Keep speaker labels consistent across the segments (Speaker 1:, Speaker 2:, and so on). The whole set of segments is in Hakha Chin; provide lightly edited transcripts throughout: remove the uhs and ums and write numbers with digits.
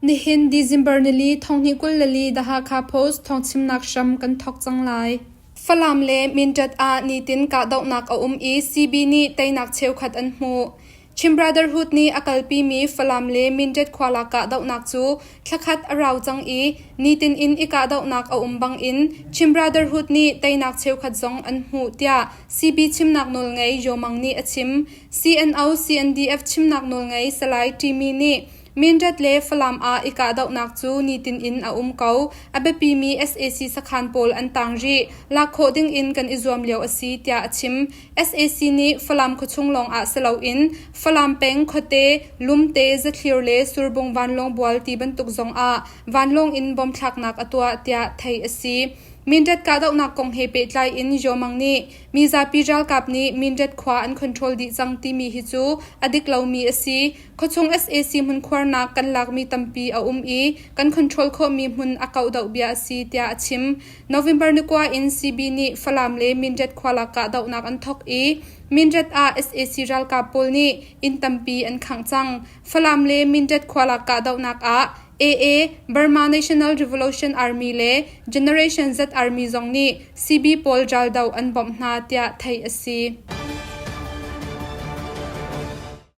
Speaker 1: Nihin December nili thonghnih 24 The Hakha Post thawngchimnak hram kan thawk cang lai. Falam le Mindat ah nitin kahdohnak a um i CB nih teinak cheukhat an hmuh. Chin Brotherhood nih a kalpimi Falam le Mindat khualak kahdohnak cu thlakhat a rau cang i nitin in i kahdohnak a um bangin Chin Brotherhood nih teinak cheukhat zong an hmuh tiah CB chimnak nawlngei Yaw Mang nih a chim. CNO CNDF chimnak nawlngei Salai Timi nih Mindat le Falam ah i kahdohnak cu nitin in a um ko. A biapimi sac sakhan pawl an tang rih. Lak khawh ding in kan i zuam lio a si tiah a chim. Sac nih Falam khuachung lawng ah si loin Falam peng khuate, Lumte, Zathlir le Surbung vanlawng bual ti bantuk zong ah vanlawng in bom thlaknak a tuah tiah theih a si. Mindat kahdohnak kong he pehtlai in Yaw Mang nih mizapi ralkap nih Mindat khua an control dih cang timi hi cu a dik lomi a si. Khuachung sac hmunkhuarnak kan lakmi tampi a um i kan control khawhmi hmun a kauh deuh bia a si tiah a chim. November ni kua in CB nih Falam le Mindat khualak kahdohnak an thawk i Mindat ah sac ralkap pawl nih inn tampi an khangh cang. Falam le Mindat khualak kahdohnak ah AA, Burma National Revolution Army le Generation Z Army zong nih CB pawl raldoh an bawmh hna tiah theih a si.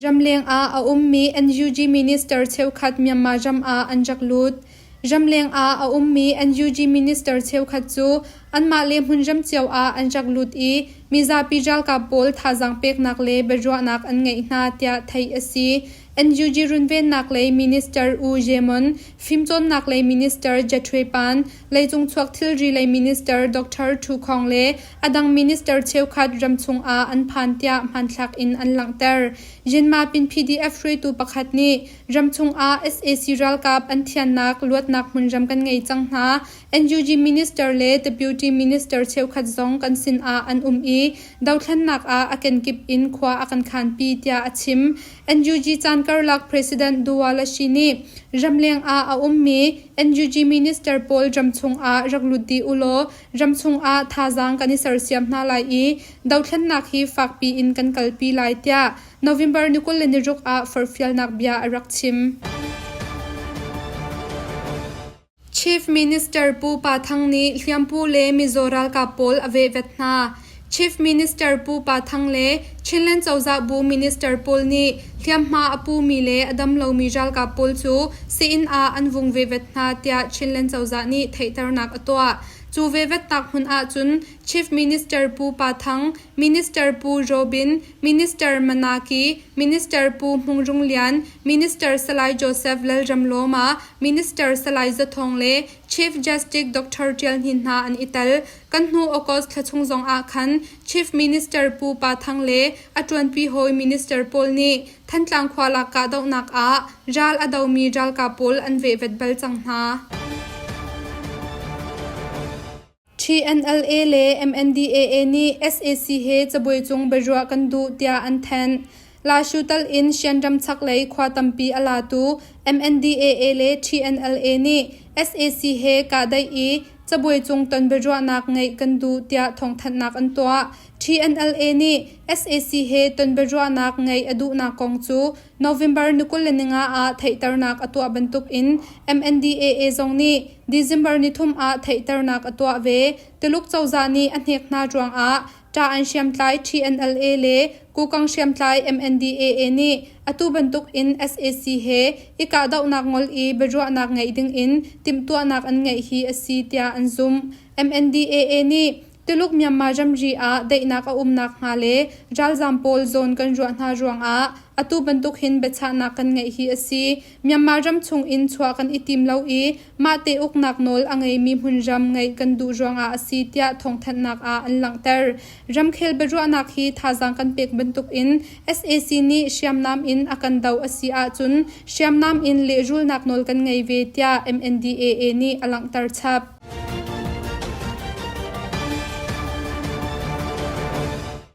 Speaker 1: Ramleng ah a ummi NUG minister cheukhat Myanmar ram ah an rak lut. Ramleng ah a ummi NUG minister cheukhat cu anmah le hmunram cio ah an rak lut i mizapi ralkap pawl thazaang peknak le biaruahnak an ngeih hna tiah theih a si. NUG runvennak lei minister U Ye Mon, fimcawnnak lei minister Jethwe Pan, leicung chuak thilri lei minister Dr. Thu Khong le a dang minister cheukhat ramchung ah an phan tiah hmanthlak in an langhter. Yinmapin PDF hruaitu pakhat nih ramchung ah sac ralkap an thiannak luatnak hmunram kan ngei cang hna. NUG minister le deputy minister cheukhat zong kan sin ah an um i dothlennak ah a kenkip in khua a kan khanpi tiah a chim. NUG caan karlak President Duwa Lashi nih ramleng ah a ummi NUG minister pawl ramchung ah rak lut dih ulaw ramchung ah thazaang kan i sersiam hna lai i dothlennak hi fakpi in kan kalpi lai tiah November ni 26 ah forhfialnak bia a rak chim. Chief Minister Pu Pa Thang nih hliampu le mizaw ralkap pawl a vehvet hna. Chief Minister Pu Pa Thang le Chinland cozah bu minister pawl nih hliamhma a pumi le a dam lomi ralkap pawl cu sii-inn ah an vung vehvet hna tiah Chinland cozah nih theihternak a tuah. Cu vehvetnak hmun ahcun Chief Minister Pu Pa Thang, Minister Pu Robin, Minister Manaki, Minister Pu Hmung Rung Lian, Minister Salai Joseph Lalramlawma, Minister Salai Za Thawng le Chief Justice Dr. Tial Hnin hna an i tel. Kan hnu August thla chung zong ah khan Chief Minister Pu Pa Thang le a ṭuanpi hawi minister pawl nih Thantlang khua lak kahdohnak ah ral a domi ralkap pawl an vehvet bal cang hna. TNLA le MNDAA nih sac he cabuai cung biaruah kan duh tiah an thanh. Lashu tal in Shan-ram chaklei khua tampi a latu MNDAA le TNLA nih sac he kahdaih i cabuai cung ton biaruahnak ngeih kan duh tiah thawngthanhnak an tuah. TNLA nih sac he ton biaruahnak ngeih a duhnak kong cu November ni 25 ah theihternak a tuah bantuk in MNDAA zong nih December ni thum ah theihternak a tuah ve. Tuluk cozah nih a hnek hna ruangah ṭah-an hriamtlai TNLA le Kukang hriamtlai MNDAA nih atu bantuk in sac he i kahdohnak ngol i biaruahnak ngeih ding in timhtuahnak an ngeih hi a si tiah an zumh. MNDAA nih Tuluk Myanmar ramri ah daihnak a um nakhnga le ralzaam pawl zawn kan ruah hna ruangah atu bantuk hin biachahnak kan ngeih hi a si. Myanmar ram chung in chuah kan i tim lo i mahte uknak nawl a ngeimi hmunram ngeih kan duh ruangah a si tiah thawngthanhnak ah an langhter. Ramkhel biaruahnak hi thazaang kan pek bantuk in sac nih hriamnam in a kan doh a si ahcun hriamnam in lehrulnak nawl kan ngei ve tiah MNDAA nih a langhter chap.